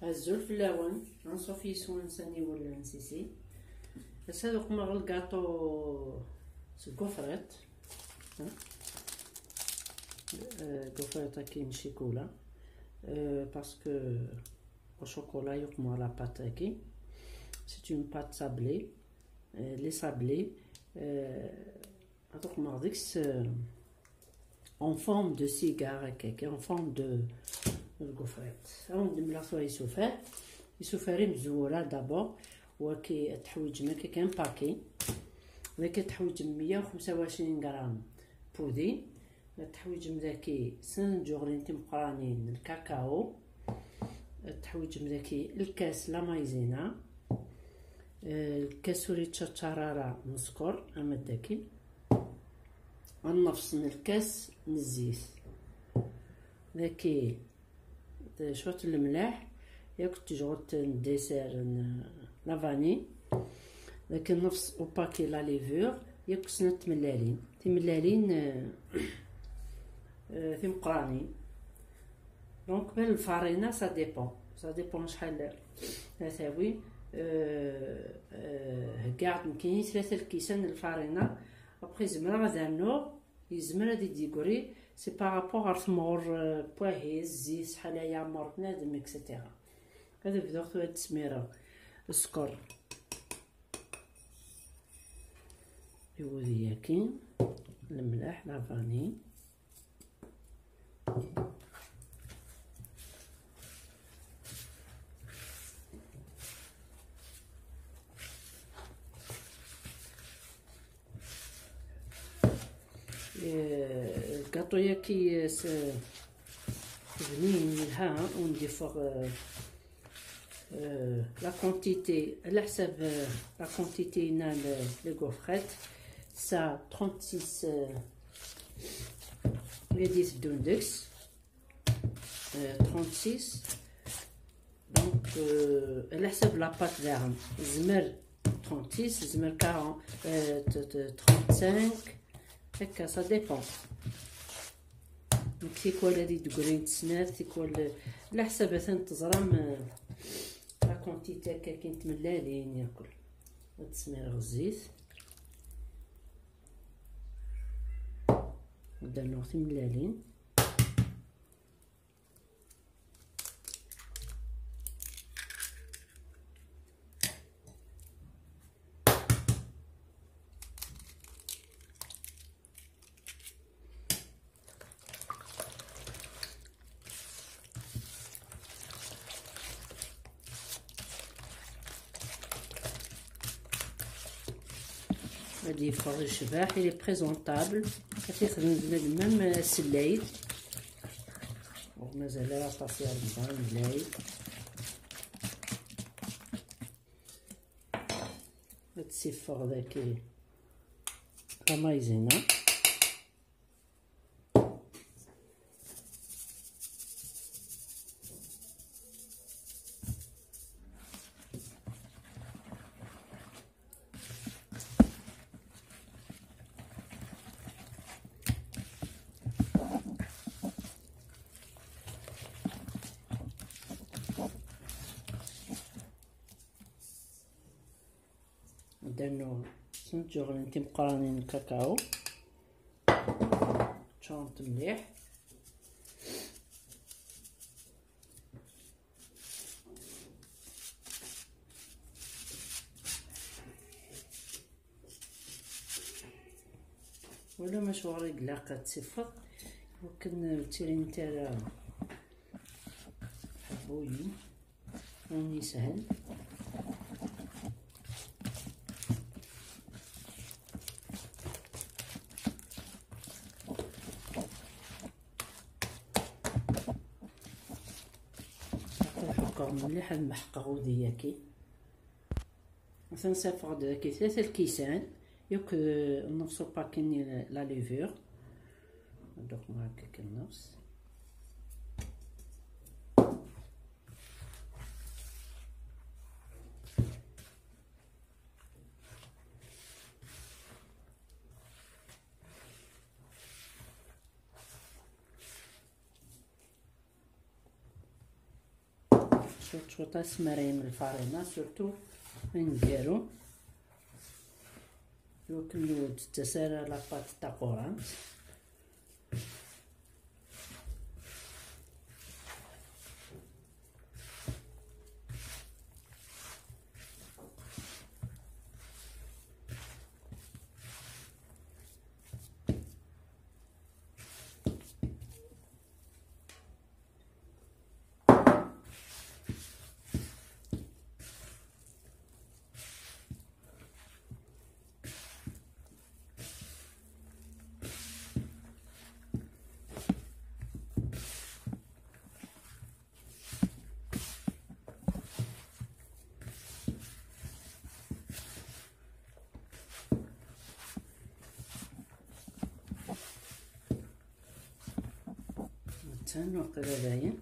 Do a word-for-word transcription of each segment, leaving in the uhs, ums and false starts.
Azul fell-awen, anṣuf yis-wen s aniwel n Sisi. Ass-a ad uqmeɣ lgaṭu s gufriṭ. Euh, gufriṭ-agi n ccikula. Euh, parce que au chocolat yuqmeɣ la pâte-agi. C'est une pâte sablée. Euh, les sablés. Euh, ad uqmeɣ deg-s, euh, en forme de cigare, en forme de, de gufriṭ. Ad wen-d-mleɣ tura isufar. Isufar imezwura d'abord. Wagi ad teḥwiǧem akka kan paki. Wagi ad teḥwiǧem meyya u xemsa u ɛecrin gram pudi. Ad teḥwiǧem daki snat n tǧuɣrin timeqqranin n lkakao. Ad teḥwiǧem daki lkas la maïzena. Eh, lkas ur yettčaččar ara n sskeṛ, ama d akken. Nnefṣ n lkas n zzit. Daki, d cwiṭ n lemlaḥ, yakk d tejɣelt n dessert n la vanille. Daki nnefṣ upaki la levure, yakk snat tmellalin. Timellalin, eh, eh, timeqqranin. Donc, ben, lfarina, ça dépend. Ça dépend شحال la tawi. Euh, euh, هكاغد نكيني ثلاثة الكيسان الفارينة. Après, زمرة غدا نو، يزمر هادي ديكوري. C'est par rapport à ثمور، euh، بواهي، الزيت، شحال يعمر بنادم، et cetera. هذا بدوخ هاد التسميرة. السكر. يولي ياكي. الملح، la vanille. آه، الكاطو ياكي، آه، س-، بنين يلها، ونضيفو، آه، آه، la quantité، على حساب، آه، la quantité هنا ل-، les gaufrettes، ça trente-six، آه، غادي يدون دكس. آه، trente-six. Donc، آه، على حساب la pâte داهم. زمر trente-six، زمر quarante، آه، ت-، ت-، trente-cinq. هكا، ça dépend. Donc، تيكوال هادي دكرين تسنات، تيكوال على حساب ثان تزرام، آه، la quantité هكا كاين تملالين ياكل. تسمير الزيت. نبدا نغطي ملالين. غادي يفرغ الشباح، il est présentable. غادي يخدم بنادم même سلايد. ومازال راه طاسي رمضان العيد. غتسيفغ داكي لا مايزينا. درنا سنت جوغلين تيمقرانين الكاكاو، تشونط مليح. ولا مشوار يقلق تصفر، ممكن تيرين تاع حبويين. راني سهل. نحكر مليح المحقة غودياكي. مثلا صافغ داكي ثلاثة الكيسان، ياك، آه، نص باكيني لا ليفور. دوك هكاك النص. Cwiṭ cwiṭ asmar-im lfarina, surtout aneggaru, iwakken ur d-tettas ara la pâte taqurant. Attan waqila dayen.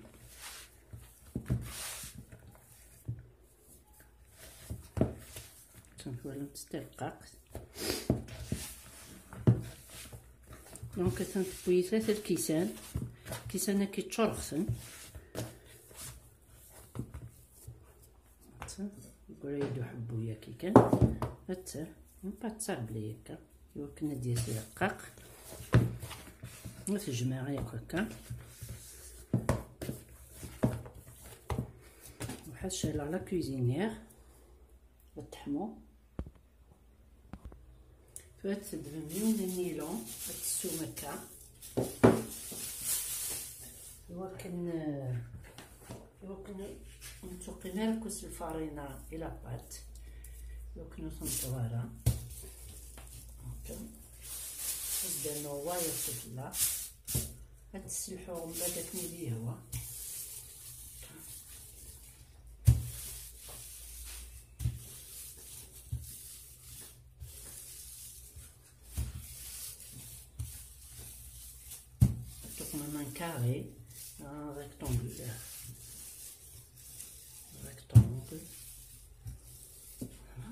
Attan twalamt s tirqaqt. Donc, attan tewwi tlata lkisan. Lkisan-agi ččureɣ-ten. Attan, yeggray-d uḥebbu-yagi kan. Attan, même pas d tabla akka. Iwakken ad d-yas rqaq. Ad t-jemɛeɣ yakk akka. Uḥaca la cuisinière. Ad teḥmu. Tura ad tedmem yiwen n nilon, ad tessum akka. Iwakken, eh, iwakken ur nettuqqim ara akk s lfarina i la pâte. Iwakken ur tenṭeḍ ara. Akka. Ad d-rnuɣ wayeḍ sufella. Ad tt-sselḥuɣ mebɛid akken i d-yehwa. Tuqmam un carré, un rectangulaire. Rectangle. Voilà.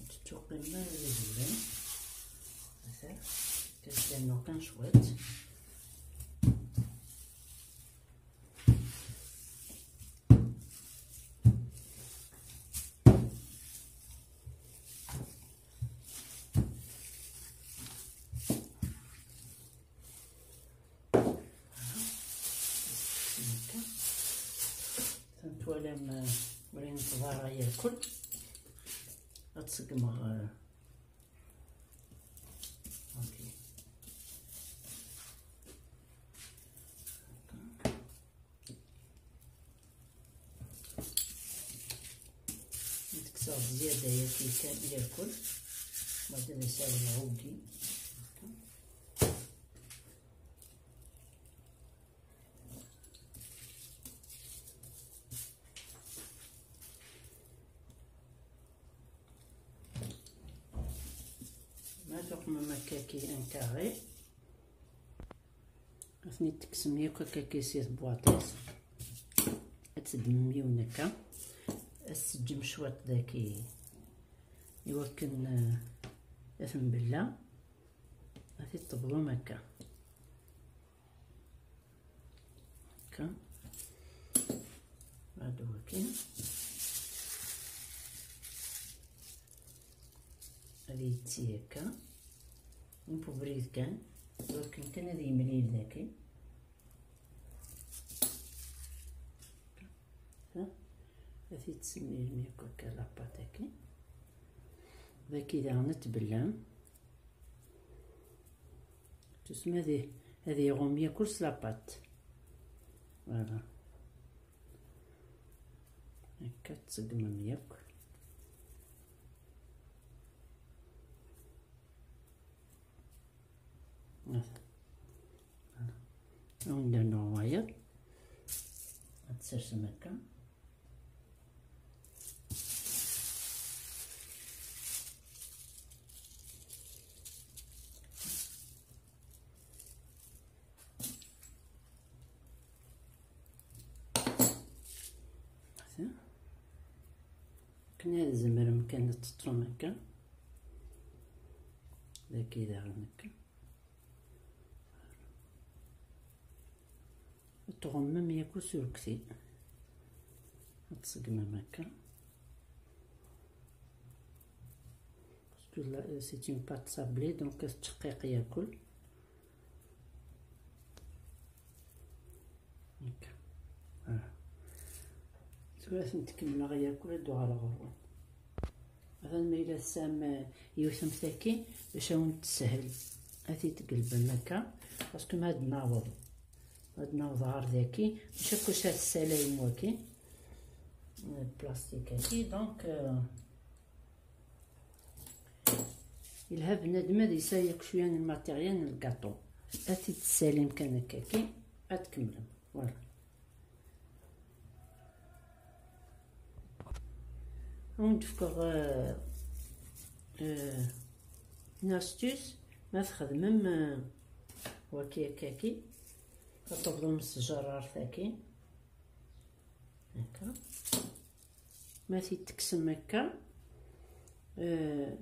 Tettuqqim ara d azulay. Ata, ad d-rnuɣ kan cwiṭ. Twalam, eh, ur yenṭeḍ ara yakk. Ad ṣeggmeɣ, eh, ok. Ad kkseɣ zzyada-yagi kan yakk. Baɛd ad as-awiɣ ugin. Ma tuqmem akkaki un carré, ad ten-id-tekksem yakk akkaki si tbwaṭ-is. Ad teddmem yiwen akka, ad tseǧǧem cwiṭ daki iwakken, eh, ad ten-bella, ad t-id-tebḍum akka. Akka. Ad waki. Ad yetti akka. Mebrid kan. Wakken kan ad yemlil daki. Ha? Ad t-id-tsemmirem yakk akka la pâte-agi. Daki daɣen ad tbellam. Tusma ad i-, ad iɣum yakk s la pâte. Voilà. Akka tseggmem yakk. Voilà. Ad wen-d-rnuɣ wayeḍ. Ad tsersem akka. Akken ad tzemrem kan ad teṭṭfem akka. D Dagi daɣen akka. Ad tɣummem yakk s urekti. Ad tṣeggmem akka. Parce que là, c'est une pâte sablée, donc ad tettceqqiq yakk. Akka. Voilà. Tura ad tent-kemmleɣ yakk, ad d-uɣaleɣ ɣur-wen. Atan ma yella tesɛam, eh, yiwet am tagi, bac ad wen-teshel. Ad t-id-tgelbem akka, parce que ma ad naweḍ, ma ad naweḍ ɣer daki, mačči akk s at ssalayem waki, eh, plastik-agi, donc, eh, yelha bnadem ad yesɛu yakk cwiya n lmatirya n lgaṭu. Ad t-id-tessalim kan akka-agi, ad tkemmlem. Voilà. Ad wen-d-fkeɣ, euh, euh, une astuce, ma txedmem, euh, waki akkaki, ad tebḍum s tjerrart-agi. Akka. Ma t-id-tekksem akka, euh,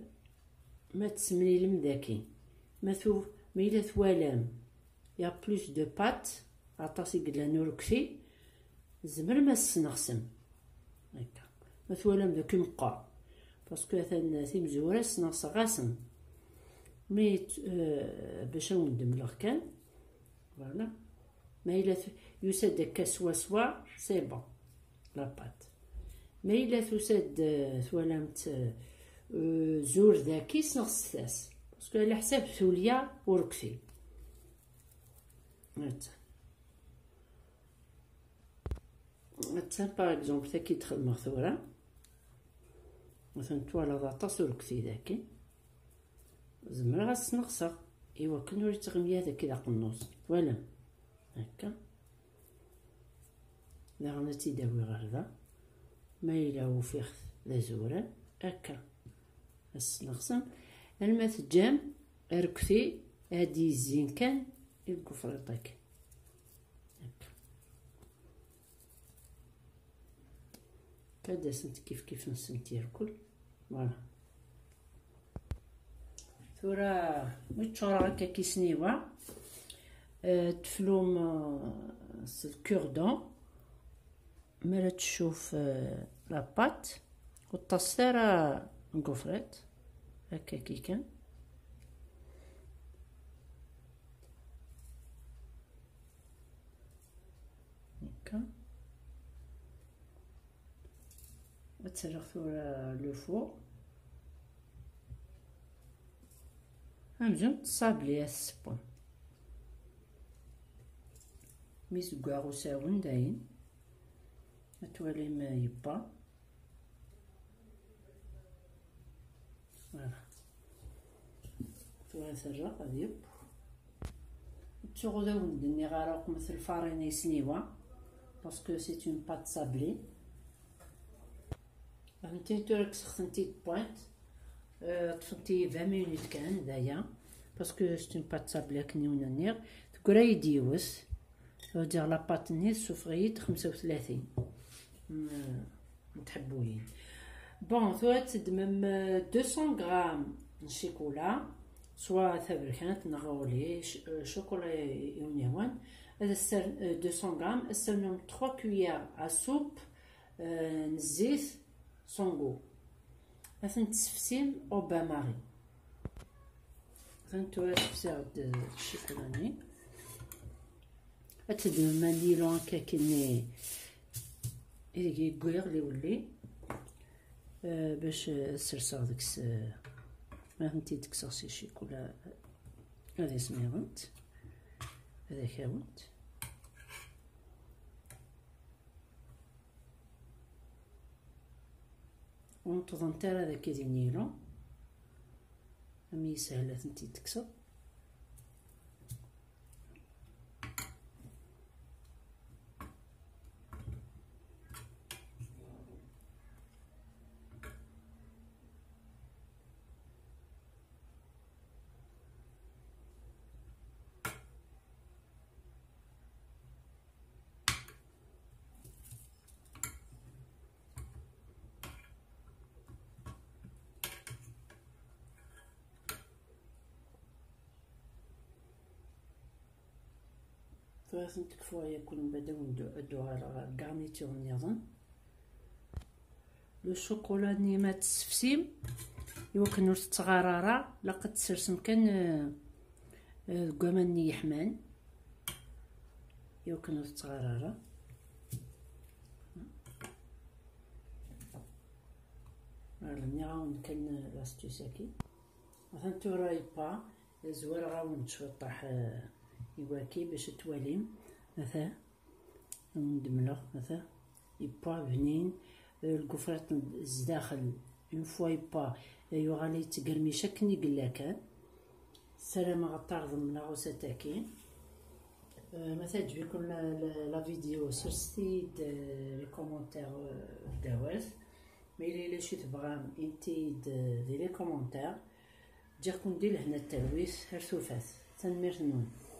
ma tessemlilem daki. Ma tu-, ma yella twalam, y a plus de pâte, aṭas i yellan ur kfi, tzemrem ad tesneɣsem. Akka. Ma twalam daki meqqer. Parce que atan timezwura sneɣseɣ-asen. Mais, euh, bac ad wen-d-mleɣ kan. Voilà. Ma yella t-, yusa-d akka swaswa, c'est bon. La pâte. Ma yella tusa-d, euh, twalam-tt, euh, zur daki, sneɣset-as. Parce que ala ḥsab tulya ur kfi. Atta. Atta, par exemple, taki d-xedmeɣ tura. Atan twalaḍ aṭas ur kfi daki. Zemreɣ ad sneɣseɣ, i wakken ur yettɣimi ara daki d aqennus. Twalam? Akka. Daɣen ad tt-id-awiɣ ɣer da. Ma yella ufiɣ-t d azuran, akka. Ad sneɣsem. Alma teǧǧam arekti ad d-yezzin kan i lgufriṭ-agi. Akka. Ad asent kif kif nsent irkul. Voilà. Tura mi ččureɣ akka kisniwa, euh, teflum, euh, s lkurdan. Mi ara tcuf, euh, la pâte, ur ṭṭaset ara ngufriṭ, akka kikan. Akka. Ad tt-rreɣ tura le four. Amzun d ṣṣabli ad tessewwem. Mi zeggaɣ usawen dayen, ad twalim yebba. Voilà. Tura terreɣ ad yeww. Ttuɣ ur awen-d-nniɣ ara uqmet lfarin i sniwa, parce que c'est une pâte sablée. Atenti tura kkseɣ-tent-id pointe. Euh, ṭṭfent-iyi vingt minutes kan daya, parce que c'est une pâte sablée akken i wen-nniɣ. Teggra-yi-d yiwet. Ur diɣ la pâte-nni tessufeɣ-iyi-d xemsa u tlatin n, n tḥebbuyin. Bon, tura ad teddmem, euh, deux cents grammes n ccikula, soit taberkant neɣ au lait, ch-, euh, chocolat i wen-yehwan. Ad ssern-, euh, deux cents grammes, ad tessernum trois cuillères à soupe, euh, n zzit sans goût. Ad ten-tessefsim au bain-marie. Atan tura sefsiɣ-d ccikula-nni. Ad teddmem anilon akka-kini ideg i wwiɣ liwelli, eh, bac, eh, ad serseɣ deg-s, eh, ma tent-id-kkseɣ si ccikula, ad ismiḍent, ad akawent. Ur neṭṭḍent ara dagi d inilu, am yishel ad tent-id-tekkseḍ. Tura ad ten-tekfuɣ yakk, mbeɛd ad wen-d-, ad d-uɣaleɣ ɣer garniture nniḍen. Le chocolat-nni ma tessefsim, iwakken ur tettɣar ara, ilaq ad tsersem kan, eh, eh, deg waman-nni yeḥman, iwakken ur tettɣar ara. Voilà, nniɣ-awen kan l'astuce-agi. Atan tura yebba, zwareɣ-awen-d cwiṭaḥ, eh, i waki bac ad twalim. Ata, ad wen-d-mleɣ, ata, yebba bnin, eh, lgufriṭ n zdaxel, une fois yebba, eh, yuɣal yettegrmic akken i yella kan. Ssarameɣ ad tarḍem la recette-agi. Eh, ma teɛǧeb-iken la, la, la vidéo, serset-iyi-d, eh, les commentaires, eh, ddaw-as. Ma yella yella acu tebɣam, init-iyi-d, eh, di les commentaires. Ǧǧiɣ-ken di lehna d talwit, ar tufat. Tanemmirt-nwen.